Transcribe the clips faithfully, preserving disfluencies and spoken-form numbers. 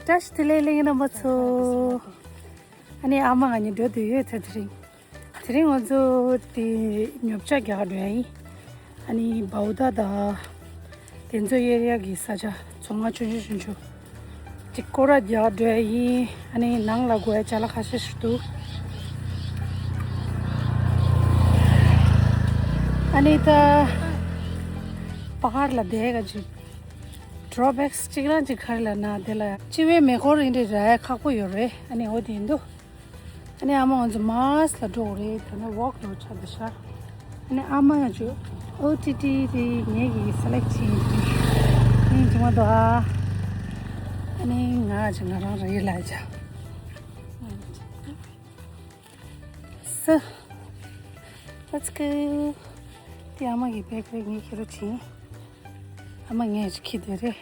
བཀྲ་ཤིས་བདེ་ལེགས་གླིང་རྣམ་པ་ཚོ། ཨ་ནི་ཨ་མ་ང་གཉིས་འགྲོ་འདོད་ཡོད་ཚེ་དེ་རིང་། དེ་རིང་ང་ཚོ་དེ་ཉོ་ཆ་རྒྱག་འགྲོ་ཡ་ཡིན། ཨ་ནི་བའུ་ད་དང་། དེ་ཚོ་ཨེ་རི་ཡ་གི་ས་ཆ་ཚོང་ཁང་ཆུང་ཆུང་ཆུང་ཆུང་། ཅིག་སྐོར་ར་རྒྱག་འགྲོ་ཡ་ཡིན། ཨ་ནི་ནང་ལ་དགོས་ཡ་ཅ་ལག་ཁ་ཤས་ཤིག་འདུག་ཨ་ནི་ད་པ་ཧར་ལ་བསྡད་ག་ཅིག་ཌོ་རོ་བེག་སི་གཅིག་རང་གཅིག་ག་རེ་ལབ་ན་དེ་ལ་སྤྱི་བའི་མེ་འཁོར་ཡིན་འདྲ་ར་ཡ་ཁག་པོ་ཡོད་རེད། ཨ་ནི་འོ་དེ་ཡིན་འདུག་ཨ་ནི་ཨ་མ་ང་ཚོ་མཱས་ལ་འགྲོ་དགོས་རེད། དེ་ནས་ཝོག་ལ་ཆགས་འདུག་ཤག་ཨ་ནི་ཨ་མ་ང་ཚོ་ཨོ་ཏི་ཏི་དེ་ངེད་ཀྱིས་སེ་ལེག་བྱས་ཡིན། ཨ་ནི་འགྲིག་མ་འདུག་ཨ་ནི་ང་ཚོ་ང་རང་རང་ཡིད་ལ་བྱ། So, let's go. དེ་ཨ་མ་གི་བེག་པེག་ངས་ཁྱེར་རོགས་བྱེད། ཨ་མ་ངས་ཁྱེར་འདོད་རེད།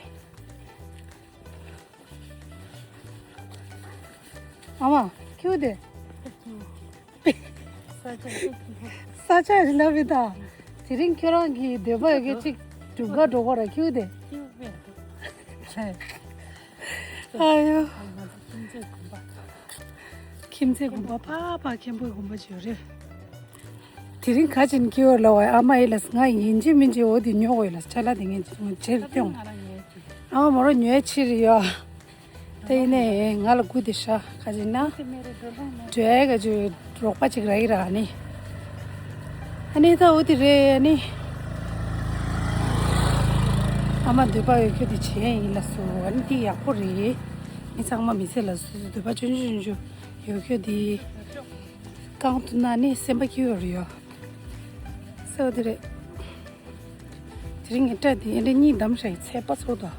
ཨ་མ། ཁྱེར་དེ། ས་ཆ་ལབ་པའི་ད། དེ་རིང་ཁྱོད་རང་གི་འདོད་པ་ཡོད་མཁན་ཅིག་སྒྲུབ་ག་འགྲོ་ག་ར་ཁྱེར་དེ། ཨ་ཡོ། ཁྱིམ་མཚེས་དགོན་པ། ཁྱིམ་མཚེས་དགོན་པ་ཕ་ཕ་མཁན་པོའི་དགོན་པ་ཅིག་ཡོད་རེད། དེ་རིང་ག་ཅིན་ཁྱེར་ལ་བ་ཨ་མ་ཡིན་ལ་ང་ཡིན་གཅིག་མིན་གཅིག་འོ་དེ་ཉོ་དགོས་ལ་ཅ་ལག་དེ་ངས་ཅིག་ང་ཆེར་སྟོན། ཨ་མ་མོ་རོ་ཉོས་ཕྱིར་ཡོད། དེ་ཡིན་ནའི་ང་ལ་སྒུག་བསྡད་ཤག་ག་ཅིན་ན། འགྲོ་ཡ་ག་ཅིག་རོགས་པ་ཅིག་རག་གི་ར་ཨ་ནི། ཨ་ནི་ད་འོ་དེ་རེད་ཨ་ནི། ཨ་མ་འདོད་པ་ཡོད་ཁྱོད་དེ་བྱས་ཡིན་ལ་སོ། ཨ་ནི་དེ་ཡག་པོ་རེད། མི་ཚང་མ་མི་ཚེ་ལ་སོ་སོ་འདོད་པ་ཆུང་ཆུང་ཆུང་ཆུང་ཡོད་ཁྱོད་དེ། གང་དུ་ན་ནི་སེམས་པ་སྐྱིད་ཡོད་རེད་ཡོད། སོ་དེ་རེད། དེ་རིང་ངས་སྐྲ་དེ་ཨེ་འདྲ་གཉིས་བསྡམས་ཤག་ཚད་པ་ཚོགས་དོ།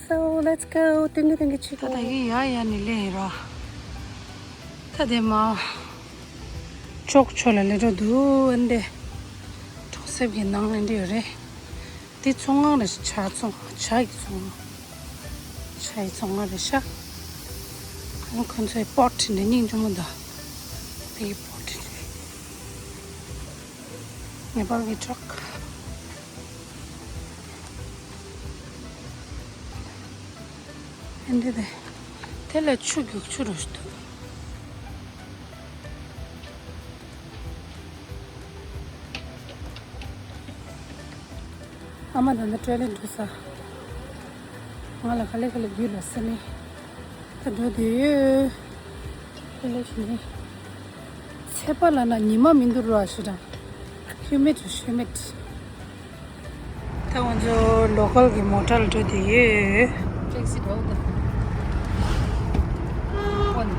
So let's go. ཏིང་གི་ཏིང་གི་ཆིག་ད་ད་ཡི་ཡ་ཡ་ནི་ལེ་ཡི་ར། ད་དེ་མ། ཅོག་ཆོ་ལ་ལེ་འགྲོ་འདུག་ཨ་འདི། གྲོང་གསེབ་ཀྱི་ནང་ལ་འདི་ཡོད་རེད། དེ་ཚོང་ཁང་རེད་ཤག་ཇ་ཚོང་ཇ་ཡི་ཚོང་ཁང་། ཇ་ཡི་ཚོང་ཁང་རེད་ཤག་ཁོང་ཁོང་ཚོའི་པོ་ཊི་འདི་སྙིང་རྗེ་མོ་འདུག་དེ་གི་པོ་ཊི་འདི། ནེ་པཱལ་གྱི་ཊག་ཨེ་འདི་དེ། དེ་ལ་ཆུ་རྒྱུག་ཆུ་རུ་ཞིག་འདུག་ཨ་མ་ད་ནི་ཊོའི་ལེཊ་འགྲོ་ས། ང་ལ་ག་ལེ་ག་ལེ་རྒྱུས་ལ་སེ་ནི། ད་འགྲོ་དུས་ཡོད། ཊོའི་ལེཊ་ཞིག་ནི། ཚད་པ་ལ་ན་ཉི་མ་མི་འདུག་ར་ཞུ་དང་། ཧིའུ་མིཌ་ཧིའུ་མིཌ། ད་ང་ཚོ་ལོ་ཀལ་གྱི་མོ་ཊལ་འགྲོ་དུས་ཡོད། Exit all the one.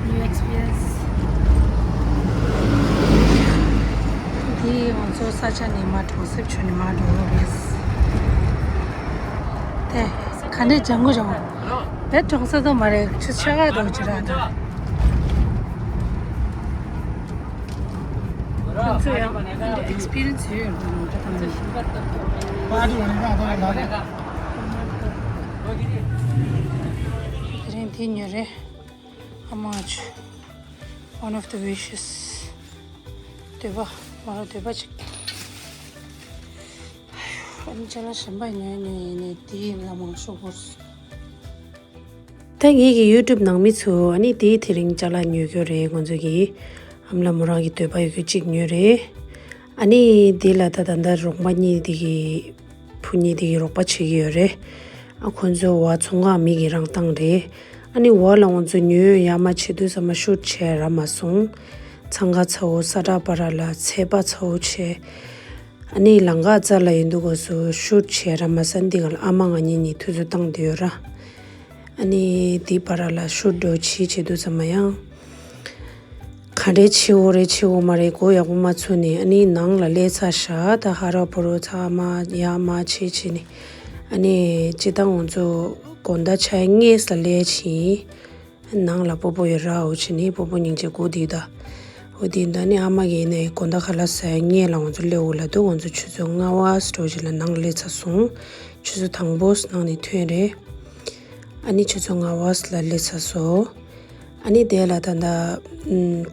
New experience. འདི་ང་ཚོ་ས་ཆ་ནས་མར་གྲོང་གསེབ་ཆུ་ནས་མར་འགྲོ་གི་ཡོད། དེ་ག་འདྲས་ལྗང་གུ་ལྗང་གུ། བེད་གྲོང་གསེབ་དུ་མ་རེད་ཆུ་ཆག་ག་འགྲོ་གི་ར་ད། ཁོང་ཚོ་ཡང་འདི་འདྲ་ཨེག་སི་པི་རི་ཡན་སི་ཡོད་ཡོད་འདུག་ད། དེ་རིང་དེ་ཉོས་རེད། How much? One of the wishes. འདོད་པ་མ་ར་འདོད་པ་ཅིག་ཨ་ནི་ཅ་ལག་གཞན་པ་ཉོས་ཉོས་ཡིན་ནའི་དེ་ཡིན་ལ་མང་ཤོས་དགོས། ད་ངེད་ཀྱི་ཡུ་ཊུབ་ནང་མི་ཚོ་ཨ་ནི་དེ་དེ་རིང་ཅ་ལག་ཉོ་རྒྱུ་རེད། ཁོང་ཚོ་གི་ཨ་མ་ལགས་མོ་རང་གི་འདོད་པ་ཡོད་རྒྱུ་གཅིག་ཉོས་རེད། ཨ་ནི་དེ་ལ་ད་ད་ལྟ་རོགས་པ་གཉིས་དེ་གི་བུ་གཉིས་དེ་གི་རོགས་པ་བྱེད་ཀྱི་ཡོད་རེད། ཨ་ཁོང་ཚོ་བ་ཚོང་ཁང་མི་གི་རང་བཏང་རེད། ཨ་ནི་བ་ལ་ཁོང་ཚོ་ཉོས་ཡ་མ་བྱེད་དུས་ཙམ་མ་ཤུཊ་བྱས་ར་མ་སོང་། འཚང་ཁ་ཚ་བོ་ས་བཀྲ་པ་ར་ལ་ཚད་པ་ཚ་བོ་བྱས། ཨ་ནི་ལམ་ཁ་རྩ་ལ་ཡིན་དུས་སྐབས་སུ་ཤུཊ་བྱས་ར་མ་ས་འདི་ག་ལ་ཨ་མ་ང་གཉིས་གཉིས་དུས་ཚོད་བཏང་བསྡད་ཡོད་ར། ཨ་ནི་དེ་བར་ལ་ཤུཊ་འགྲོ་བྱེད་བྱེད་དུས་ཙམ་མ་ཡང་། ག་འདྲས་བྱེད་འོ་རེད་བྱེད་འོ་མ་རེད་མགོ་ཡག་པོ་མ་ཚོས་ནས་ཨ་ནི་ནང་ལ་སླེབས་ཚར་ཤག་ད་ཧ་ར་བོ་རོ་ཚ་མ་ཡ་མ་བྱེད་བྱེད་ནས་ཨ་ནི་སྤྱིར་བཏང་ང་ཚོ་དགོང་དག་ཆ་ལྔ་ཙམ་སླེབས་ཕྱིན། ནང་ལ་སྤོ་བོ་ཡོད་ར་འོ་བྱས་ནས་སྤོ་བོ་སྙིང་རྗེ་སྒུག་བསྡད་ད། འོ་དེ་འདྲ་ནི་ཨ་མ་གིས་ནི་དགོང་དག་ཁ་ལག་ཟ་ཡ་ཉལ་ལ་ང་ཚོ་སླེབས་འོ་ལབ་དུས་ང་ཚོ་ཆུ་ཚོད་ལྔ་པ་སྤྲོ་ཞིག་ལ་ནང་ལ་སླེབས་ཚར་སོང་། ཆུ་ཚོད་དང་པོ་ནང་ནས་ཐོན་རེད། ཨ་ནི་ཆུ་ཚོད་ལྔ་པ་ལ་སླེབས་ཚར་སོང་། ཨ་ནི་དེ་ལ་ད་ལྟ་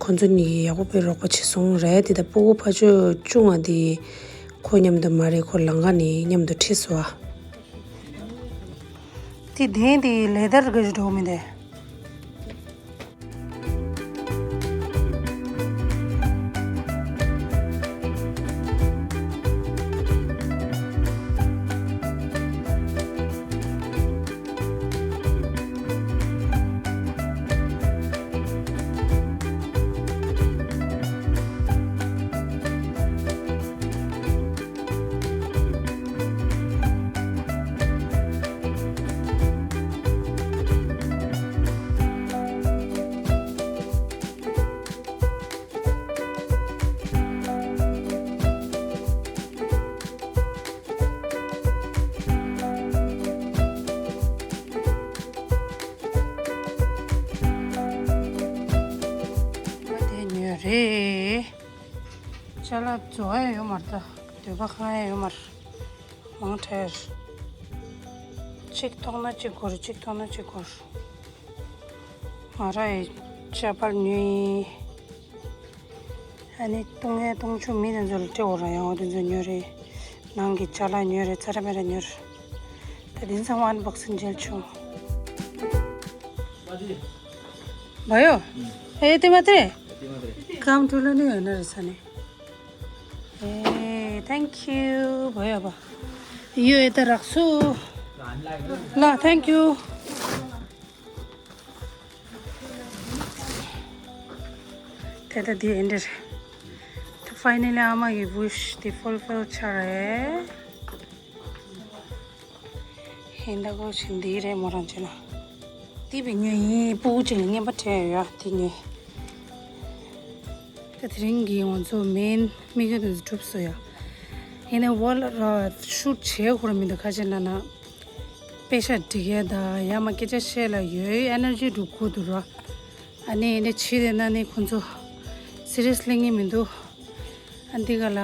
ཁོ་ཚོ་གཉིས་ཀྱིས་ཡག་པོ་དཔེ་རོགས་པ་བྱས་སོང་རེད། དེ་ད་སྤུ་གུ་ཕ་ཆོས་ཆུང་བ་དེ་ཁོ་མཉམ་དུ་མ་རེད་ཁོ་ལམ་ཁ་ནས་མཉམ་དུ་ཁྲིད་སོང་ཨ། དེ་དེ་དེ་ལེ་དར་གི་འགྲོ་མི་འདུག་དེ་ཉོས་རེད། ཅ་ལག་བཟོ་ཡ་ཡོད་མ་རེད་ད། འདོད་པ་ཁེངས་ཡ་ཡོད་མ་རེད། མང་དྲགས། གཅིག་མཐོང་ན་གཅིག་དགོས་རེད། གཅིག་མཐོང་ན་གཅིག་དགོས་རེད། ང་རང་ཡི་ཅ་པལ་ཉོས་ཡིན། ཨ་ནི་བཏུང་ཡ་བཏུང་ཆུ་མི་དེ་ཚོ་ལ་སྤྲད་འོ་ར། ཡང་འོ་དེ་ཚོ་ཉོས་རེད། ནང་གི་ཅ་ལག་ཉོས་རེད། ཚ་ར་མེ་ར་ཉོས་རེད། ད་དེ་ཚང་མ་ཨན་བོག་སིང་མཇལ་ཆོག་བ་ཡོ། ཨེ་དེ་མ་དེ་རེད། ཀམ་ཊུ་ལ་ནི་ཡོད་ན་རེད་ས་ནི། ཨེ་thank you བ་ཡོ་བ། ཡོ་ཨེ་ད་རག་སུ། ལ་thank you། དེ་ལྟ་འདི་ཨེ་འདྲ་རེད། ད་finally ཨ་མ་གི་wish དེ་fulfill ཆགས་རེད། ཧིན་ད་གོ་ཆེན་འདི་རེད་མོ་རང་ཆེ་ན། འདི་བི་ཉོས་ཡིན། སྤུ་གུ་ཅིག་ལ་རྔན་པ་སྤྲད་ཡོད་ཡ། འདི་ཉོས། ད་དེ་རིང་གི་ང་ཚོ་མེན་དམིགས་ཡུལ་དེ་ཚོ་གྲུབ་སོང་ཡ། ཡིན་ནའི་ཝོལ་ར་ཤུཊ་བྱེད་ཁོ་ར་མི་འདུག་ཁ་ཆེ་ན་ན། པེ་ཤ་སྒྲིག་ཡས་དང་ཡ་མ་སྐད་ཆ་བཤད་ལ་ཡོད་ཨེ་ནར་ཇི་འགྲུབ་དགོས་འདུག་ར། ཨ་ནི་ཨེ་འདྲ་བྱེད་དེ་ན་ནི་ཁོང་ཚོ་སི་རི་ཡས་ལེན་གྱི་མི་འདུག་ཨ་འདི་ག་ལ་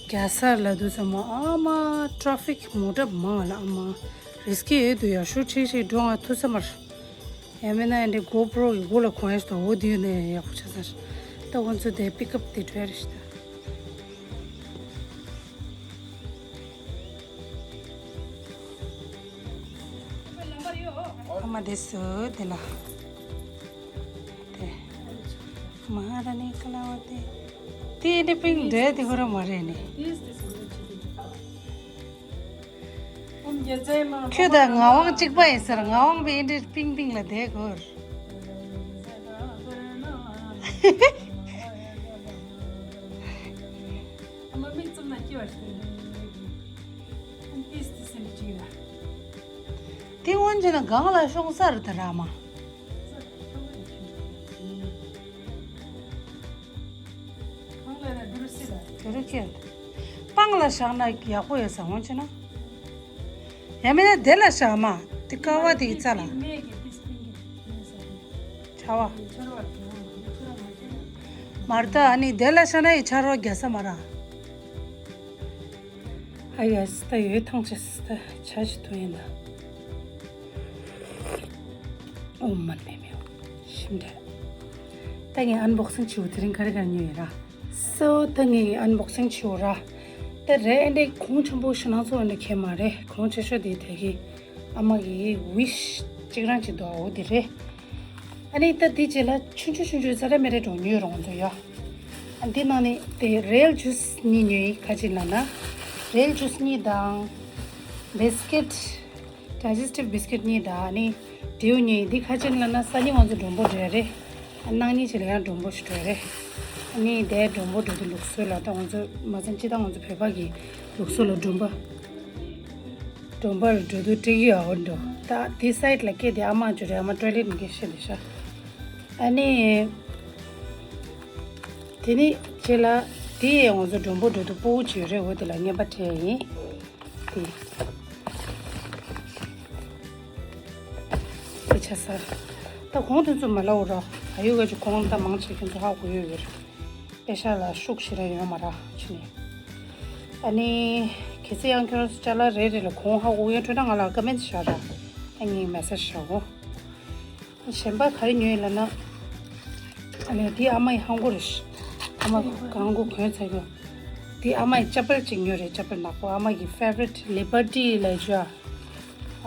རྒྱ་སར་ལ་འདུག་ས་མོ་ཨ་མ་ཊ་ར་ཕིག་མོ་ཊ་མང་ལ་ཨ་མ་རིས་ཀི་ཡོད་འདུག་ཡ། ཤུ་ཁྲིག་ཤིག་འགྲོ་ང་ཐུག་ས་མར། ཡང་མིན་ན་ཨེ་འདྲ་གོ་པྲོ་གི་མགོ་ལ་གོན་ཡས་ཤིག་དང་འོ་འདི་ཡོད་ནས་ཡག་པོ་ཆགས་ས་རེད། ད་ཁོང་ཚོ་དེ་པིག་ཨབ་དེ་འགྲོ་ཡ་རེད་ཤི་ད། ཨ་མ་དེ་སུ་དེ་ལ། དེ། མ་ཧ་ར་ནི་ཀ་ལ་བ་དེ། དེ་ཨེ་འདྲ་པིང་འདྲ་དེ་ཁོ་ར་མ་རེད་ནི། ཁྱོད་དང་ངག་དབང་གཅིག་པ་ཡིན་ཟེར། ངག་དབང་པའི་ཨེ་འདྲ་པིང་པིང་ལ་དེ་གོར། ཨ་མ་མིག་བཙུམ་ན་སྐྱིད་པ་ཞིག་འདུག་ཨ་ཏིས་ཏིས་ཟེར་ནས་ཅིག་ལ། དེ་སྔོན་ཆད་ན་སྒང་ལ་ཤོང་ས་རེད་ད་ར་མ། གང་ལ་ན་འདི་རུ་སྲིད་ལ། དེ་རུ་ཁྱེར། སྤང་ལ་བཞག་ན་ཡག་པོ་ཡོད་ས་སྔོན་ཆད་ན། ཡང་མིན་ན་དེ་ལ་བཞག་མ། དེ་ཀ་བ་དེའི་རྩ་ལ། མེད་ཀྱི་ཏིས་ཏིང་གི་མེད་ས་རེད། ཆར་བ། ཆར་བ་དེ་ཡང་མ་ཆར་བ་མ་ཆར་ན། མར་ད་ཨ་ནི་དེ་ལ་ཤ་ན་ཡི་ཆར་བ་རྒྱ་ས་མ་ར། ཨ་ཡ་སི་ད་ཡོད་ཐང་ཆེ་སི་ད་ཆ་ཞིག་ཐུ་ཡིན་ད། ཨོ་མ་ནེ་མེ་ཤིམ་ད། ད་ངས་ཨན་བོག་སིང་བྱེད་འོ་དེ་རིང་ག་རེ་ག་རེ་ཉོས་ཡོད་ར། སོ་ད་ངས་ཨན་བོག་སིང་བྱེད་འོ་ར། ད་རེད་ཨེ་འདྲའི་གོང་ཆེན་པོ་ཞེ་ནང་ཚོ་ཨེ་འདྲ་ཁྱེད་མ་རེད། གོང་ཆེ་ཤོས་དེ་དེ་གི་ཨ་མ་གི་ཝིཤ་གཅིག་རང་གཅིག་འདུག་འོ་དེ་རེད། ཨ་ནི་ད་དེ་རྗེས་ལ་ཆུང་ཆུང་ཆུང་ཆུང་ས་ར་མེ་ར་འགྲོ་ཉོས་རོང་ཚོ་ཡ། ཨ་འདི་ནང་ནས་དེ་རེལ་ཇུས་གཉིས་ཉོས་ཡིན། ཁ་ཅིག་ལ་ན་རེལ་ཇུས་གཉིས་དང་། བིས་ཀེཊ། ཌའི་ཇེས་ཊིབ་བིས་ཀེཊ་གཉིས་དང་ཨ་ནི་བྲེའུ་གཉིས། འདི་ཁ་ཅིག་ལ་ན་སང་ཉིན་ང་ཚོ་མགྲོན་པོ་འགྲོ་ཡ་རེད། ཨ་གནངས་ཉིན་ཅིག་ལ་ཡང་མགྲོན་པོ་ཞིག་འགྲོ་ཡ་རེད། ཨ་ནི་དེ་མགྲོན་པོ་འགྲོ་དུས་ལུགས་སྲོལ་ལ་ད་ང་ཚོ་མ་ཚང་སྤྱི་བཏང་ང་ཚོ་བོད་པ་གི་ལུགས་སྲོལ་ལ་མགྲོན་པོ། མགྲོན་པོ་ལ་འགྲོ་དུས་སྤྲད་ཀྱི་ཡོད་འགྲོ། ད་དེ་སའིཌ་ལ་སྐད་དེ་ཨ་མ་འཇུ་རེད། ཨ་མ་ཊོའི་ལེཊ་ནས་སྐད་བཤད་དེ་ཤ། ཨ་ནི། དེ་ནི་རྗེས་ལ་དེ་ཡང་ང་ཚོ་མགྲོན་པོ་འགྲོ་དུས་སྤུ་གུ་ཅིག་ཡོད་རེད། འོ་དེ་ལ་རྔན་པ་སྤྲད་ཡིན། དེ། དེ་ཆ་ས། ད་གོང་དེ་ཚོ་མ་ལབ་འོ་ར། ཨ་ཡོ་ག་ཅིག་གོང་ད་མང་ཆེ་ཁྱེད་ཚོ་ཧ་གོ་ཡོད་ཡོད་རེད། པེ་ཤ་ལ་ཤུགས་ཞེ་དྲག་ཡོད་མ་ར་ཕྱི་ནས། ཨ་ནི། གལ་སྲིད་ཡང་ཁྱོད་རང་ཚོ་ཅ་ལག་རེ་རེ་ལ་གོང་ཧ་གོ་ཡོད་འཕྲོད་ན་ང་ལ་ཀ་མེན་ཊི་བཞག་ར། ཨ་ངས་མེ་སེ་ཇི་བཞག་གོ། གཞན་པ་ག་རེ་ཉོས་ཡོད་ལབ་ན། ཨ་ལས་འདི་ཨ་མ་ཡི་ཧང་གོ་རེད། ཨ་མ་གང་གོ་གོན་ཚ་གྱོ། འདི་ཨ་མ་ཡི་ཅ་པལ་ཅིག་ཉོས་རེད། ཅ་པལ་ནག་པོ། ཨ་མ་གི་ཕེ་ཝ་རིཊ་ལི་བར་ཊི་ལབ་ཅོ་ཨ།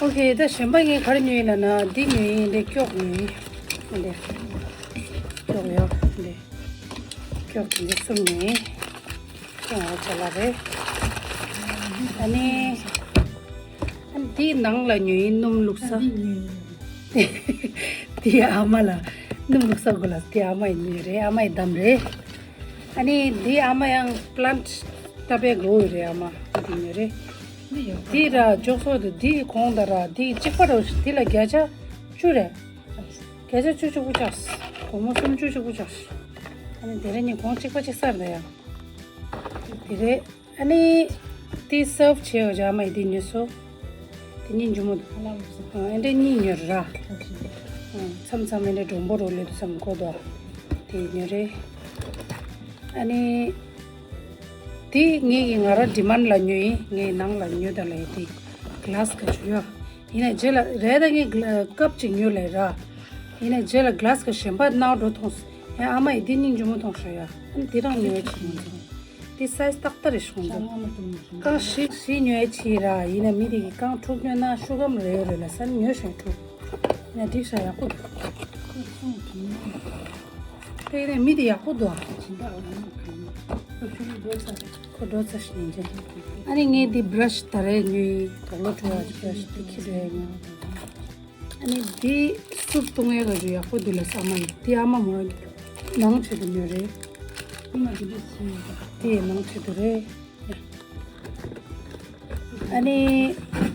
ཨོ་ཁེ། ད་གཞན་པ་ངས་ག་རེ་ཉོས་ཡིན་ལབ་ན། འདི་ཉོས་ཡིན། འདི་སྐྱོགས་ཉོས་ཡིན། འདི་སྐྱོགས་ཡོད། འདི་སྐྱོགས་འདི་གསུམ་ཉོས་ཡིན། ཁྱེད་ང་ཅ་ལག་རེད། ཨ་ནི། ཨ་ནི་འདི་ནང་ལ་ཉོས་ཡིན། སྣུམ་བླུགས་ས། འདི་ཨ་མ་ལ་སྣུམ་བླུགས་ས་དགོས་ལ། འདི་ཨ་མ་ཡིས་ཉོས་རེད། ཨ་མ་ཡིས་བདམས་རེད། ཨ་ནི་འདི་ཨ་མ་ཡང་པི་ལན་ཊི་ལྟ་བའི་དགོས་རེད། ཨ་མ་འདི་ཉོས་རེད། འདི་ར་འཇོག་སོ་དུ་འདི་གོང་ད་ར་འདི་གཅིག་པ་ར། འདི་ལ་བརྒྱ་ཆ་བཅུ་རེད། བརྒྱ་ཆ་བཅུ་གཅིག་པུ་ཆགས། སྒོར་མོ་སུམ་ཅུ་གཅིག་པུ་ཆགས། ཨ་ནི་དེ་རིང་ནི་གོང་གཅིག་པ་གཅིག་གསར་ད་ཡ། དེ་རེད། ཨ་ནི་དེ་སརབ་བྱས་ཡོད་ཅག་མ་ཡི་དེ་ཉོས་སོ། དེ་གཉིས་འཇུ་མོ་འདུག་ཨ་འདྲ་གཉིས་ཉོས་ར། མཚམས་མཚམས་ཨ་འདྲ་མགྲོན་པོ་རོ་ལེ་དུ་བསམ་གོ་དོ། དེ་ཉོས་རེད། ཨ་ནི། དེ་ངེད་ཀྱི་ང་རང་ཌི་མན་ལ་ཉོས་ཡིན། ངའི་ནང་ལ་ཉོས་ད་ལ་ཡི་དེ། ག་ལ་སི་ཀ་ཆུ་ཡོད། ཡིན་ནའི་རྗེས་ལ་རེད། ད་ངས་ཀབ་ཅིག་ཉོས་ལ་ར། ཡིན་ནའི་རྗེས་ལ་ག་ལ་སི་ཀ་གཞན་པ་ནང་འགྲོ་མཐོང་སོང་། ཡང་ཨ་མ་ཡི་འདི་སྙིང་རྗེ་མོ་མཐོང་ཤག་ཡ། ཨ་ནི་འདི་རང་ཉོས་ཅིག་མ་འདུག་དེ་སའི་ཛི་ཏག་ཏག་རེད་ཤོང་འདུག་རྐང་བཞི་བཞི་ཉོས་ཅིག་ར། ཡིན་ནའི་མི་དེ་གི་རྐང་དྲུག་ཉོས་ན་ཤུ་གམ་རེ་ཡོད་རེད་ལ་ཟེར་ནས་ཉོས་ཤིང་དྲུག་ཡིན་ནའི་འགྲིག་ཤག་ཡག་པོ་འདུག་དེ་ནས་མི་དེ་ཡག་པོ་འདུག་ཁོ་འགྲོ་ཚར་ཞིག་ཡིན་ཅེ། ཨ་ནི་ངས་འདི་བྷ་ར་ཤི་ད་རེས་ཉོས་ཡིན། དོག་ལོ་བྲོ་བ་གི་བྷ་ར་ཤི་དེ་ཁྱི་འདྲ་ཡིན། ཨ་ནི་འདི་སུབ་བཏུང་ཡས་ག་ཞུ་ཡག་པོ་འདུག་ལ་ཟེར་ཨ་མ་ཡིས། འདི་ཨ་མ་མོ་རང་གི་ནང་ཆེད་དུ་ཉོས་རེད། འདི་ཡི་ནང་ཆེད་དུ་རེད། ཨ་ནི་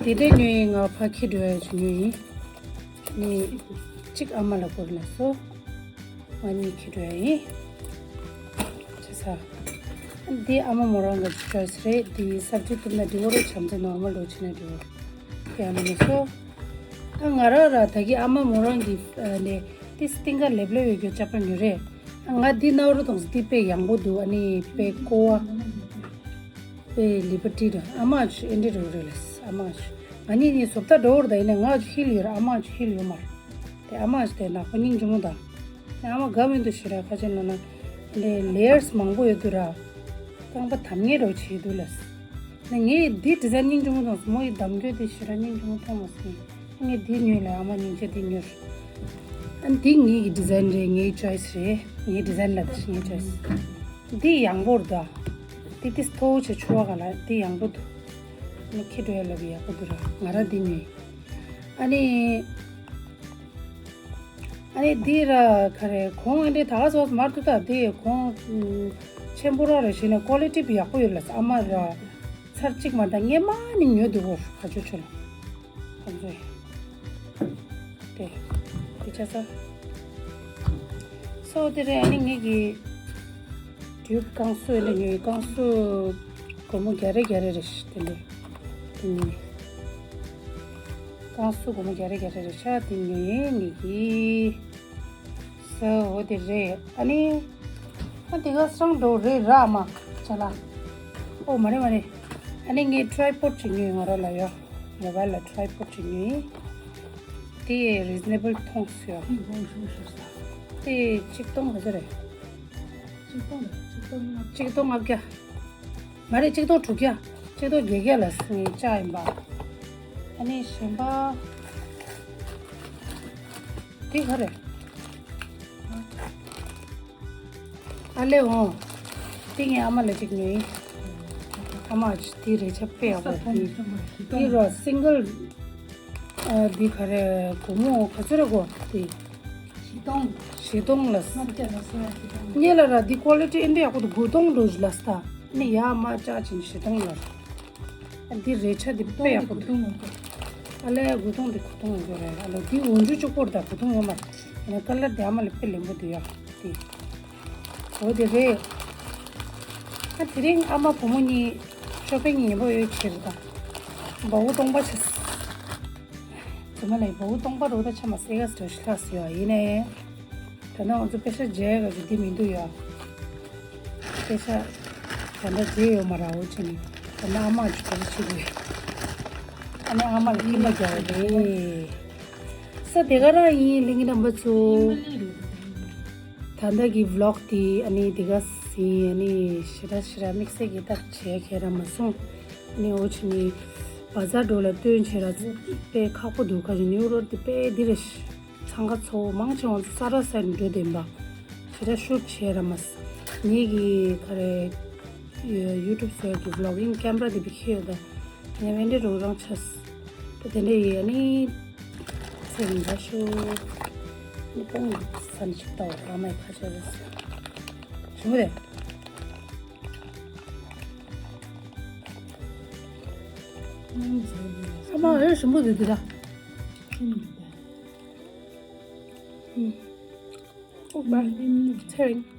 དེ་འདྲའི་ཉོས་ཡིན། ང་ཕ་ཁྱི་འགྲོ་ཡ་ཅིག་ཉོས་ཡིན། ཨ་ནི་གཅིག་ཨ་མ་ལ་བསྐུར་ལ་སོ། ང་གཉིས་ཁྱི་འགྲོ་ཡ་ཡིན། ཆ་ས། འདི་ཨ་མ་མོ་རང་གི་ཅོའི་སི་རེད། འདི་སབ་ཇི་བཏུབ་ན་འགྲིག་གི་རེད། བྱམས་བརྩེ་ནོར་མལ་འགྲོ་ཕྱིན་ན་འགྲིག་གི་རེད། ཨ་མ་ནི་སོ། ད་ང་རང་ར་ད་གི་ཨ་མ་མོ་རང་གི་ནས་འདི་སྟེང་ཀ་ལེབ་ལེབ་ཡོད་རྒྱུ་ཅག་པ་ཉོས་རེད། ང་འདི་ནའོ་རུ་དང་འདི་དཔེ་ཡང་པོ་འདུག་ཨ་ནི་དཔེ་ཀོ་བ། དཔེ་ལི་བ་ཏི་ར། ཨ་མ་ཅུ་ཨེ་འདྲ་རུ་རེད་ལ། ཨ་མ་ཅུ་ང་གཉིས་གཉིས་བཟོ་ལྟ་འགྲོ་བར་ད་ཡིན་ན། ང་ཅུ་ཧིལ་ཡོད་ར། ཨ་མ་ཅུ་ཧིལ་ཡོད་མ་རེད། དེ་ཨ་མ་ཅུ་དེ་ནག་པོ་སྙིང་རྗེ་མོ་དང་། ཨ་མ་དགའ་མི་འདུག་ཞེ་དྲག་ཁ་ཆེ་ནོ་ན། ལེ་ལེ་ཡར་སི་མང་པོ་ཡོད་དུས་ར། རྐང་པ་དམ་ངེས་རོ་བྱེད་དུས་ལ། ནས་ངས་འདི་ཌི་ཛའིན་སྙིང་རྗེ་མོ་དང་། མོ་ཡི་གདམ་རྒྱུ་དེ་ཞེ་དྲག་སྙིང་རྗེ་མོ་མཐོང་མ་སོང་། ངས་འདི་ཉོས་ལ། ཨ་མ་སྙིང་རྗེ་འདི་ཉོས། ཨ་འདི་ངེད་ཀྱི་ཌི་ཛའིན་རེད། ངའི་ཅོའི་སི་རེད། ངའི་ཌི་ཛའིན་ལ་དེ་ངའི་ཅོའི་སི། འདི་ཡང་པོ་རེད་ད། འདི་ཏིས་མཐོ་བོ་ཆེ་ཆུ་བ་ག་ལ་འདི་ཡང་པོ་འདུག་ཨ་ནི་ཁྱི་འགྲོ་ཡ་ལ་བི་ཡག་པོ་འདུག་ར། ང་ར་འདི་ཉོས། ཨ་ནི། ཨ་ནི་འདི་ར་ག་རེ་གོང་ཨེ་འདྲའི་ད་ག་ཚོད་མར་ཐུག་ད། འདི་གོང་ཆེན་པོ་ར་རེ་བྱས་ནས་ཀོ་ལི་ཊི་ཡག་པོ་ཡོད་ལ། ཨ་མ་ར་ཚར་གཅིག་མ་ད་སྔས་མ་ནི་ཉོས་འདུག་གོ་ག་ཚོད་ཆོད་ལ། ཁོང་ཚོས་དེ་དེ་ཆ་ས་སོ་དེ་རེད། ཨ་ནི་ངེད་ཀྱི་ཊིའུབ་རྐང་བསུ་ཨེ་འདྲ་ཉོས། རྐང་བསུ་སྒོར་མོ་བརྒྱ་རེ་བརྒྱ་རེ་རེད་ཤག་དེ་འདྲ་དེ་ཉོས། རྐང་བསུ་སྒོར་མོ་བརྒྱ་རེ་བརྒྱ་རེ་རེད་ཤག་དེ་ཉོས་ངེད་ཀྱིས། སོ་འོ་དེ་རེད། ཨ་ནི་ཨ་དེ་ག་སང་འགྲོ་རེད་ར་མ་ཅ་ལག་ཨོ་མ་རེད་མ་རེད། ཨ་ནི་ངས་ཊི་རའི་པོཌ་ཅིག་ཉོས། ང་ར་ལ་ཡོད། མོ་བྷལ་ལ་ཊི་རའི་པོཌ་ཅིག་ཉོས་ཡིན། དེ་རི་ཛི་ནེ་བལ་མཐོང་སོང་ཡ། དེ་ཆིག་སྟོང་ག་ཚོད་རེད། ཆིག་སྟོང་ལྔ་བརྒྱ། མ་རེད། ཆིག་སྟོང་དྲུག་བརྒྱ། ཆིག་སྟོང་བརྒྱད་བརྒྱ་ལ་སོང་ཡིན་ཅག་ཡིན་པ། ཨ་ནི་གཞན་པ། འདི་ག་རེད། ཨ་ལེ་འོང་། ཏིང་ངེ་ཨ་མ་ལ་ཅིག་ཉོས་ཡིན། ཨ་མ་ཅིག་དེ་རེ་ཆ་དཔེ་ཡག་པོ་དེ། དེ་རོ་སིང་གལ། འདི་ག་རེ་སྒོར་མོ་ག་ཚོད་རེད་གོ་དེ། བཞི་སྟོང་། བཞི་སྟོང་ལ། སྨར་ཁྱེད་ལ་སོ་ཡ་བཞི་སྟོང་། ཉེ་ལ་ར་འདི་ཀོ་ལི་ཊི་ཨེ་འདྲ་ཡག་པོ་འདུག་དགུ་སྟོང་འགྲོ་ལ་སྟ། ནི་ཡ་མ་ཅག་ཅིན་བཞི་སྟོང་ལ། ཨ་འདི་རེ་ཆ་འདི་དཔེ་ཡག་པོ་འདུག་ཨ་ལས་དགུ་སྟོང་འདི་དགུ་སྟོང་ཡོད་རེད། ཨ་ལས་འདི་འོ་འཇུ་གཅིག་པོར་ད་དགུ་སྟོང་ཡོད་མ་རེད། ཡིན་ན་ཀ་ལར་འདི་ཨ་མ་ལ་དཔེ་ལེན་པོ་འདུག་ཡ། འདི་འོ་འདི་རེད། ཨ་དེ་རིང་ཨ་མ་བུ་མོ་གཉིས་ཤོ་པིང་ཡིན་པོ་ཡོད་ཕྱིར་ད། འབའ་བོ་སྟོང་པ་ཆེ། ཚོད་མ་ལས་འབའ་བོ་སྟོང་པ་རོ་ད་ཆ་མ་སེ་ག་སི་ཏོ་ཤི་ལྷག་སི་ཡོད་ཡིན་ནའི། ད་ནང་ང་ཚོ་པེ་ཤ་རྒྱལ་ག་ཞིག་འདི་མི་འདུག་ཡ། པེ་ཤ་ད་ལྟ་རྒྱལ་ཡོད་མ་ར་འོ་ཅི་ནི། ད་ནང་ཨ་མ་ཅིག་ག་ཞིག་ཆི་དགོས། ཨ་ནི་ཨ་མ་ལ་ཁྱིམ་ལ་རྒྱག་རེད། ས་དེ་ག་རང་ཡིན་ལིང་གི་རྣམ་པ་ཚོ། ད་ལྟ་གི་ཝི་ལོག་དེ་ཨ་ནི་དེ་ག་སི་ཨ་ནི་ཞེ་དྲག་ཞེ་དྲག་དམིགས་བསལ་གྱི་ད་བྱས་ཁྱེད་རང་མ་སོང་། ཨ་ནི་འོ་ཅི་ནི། བ་ཛར་འགྲོ་ལ་སྟོན་བྱས་ར་དཔེ་ཁག་པོ་འདུག་ག་ཞིག་ནིའུ་རོ་དེ་དཔེ་འདི་རེད། འཚང་ཁ་ཚོ་མང་ཆེ་བ་ས་ར་སའི་འགྲོ་བདེན་པ། ཞེ་དྲག་ཤུཊ་བྱས་ར་མ་སི། ངེད་ཀྱི་ག་རེ། ཡུ་ཊུབ་སོགས་ཀྱི་ཝི་ལོག་ཨིན་ཀེམ་ར་དེ་བི་ཁྱེར་ཡོད་ད། ངས་ཝེན་ཌེ་རོ་རང་ཆས། ད་དེ་འདྲ་ཡིན་ཨ་ནི། ཚེ་རིང་འདྲ་ཤོ། ནི་ཀོང་ས་ནི་ཆིག་ཏའོ་ཨ་མའི་ཁ་ཆ་རེད། ཞིམ་པོ་རེད། ཨ་མ་ཨེ་ཞིམ་པོ་འདུག་འདི་ད། ཨུ་པ། ཚེ་རིང་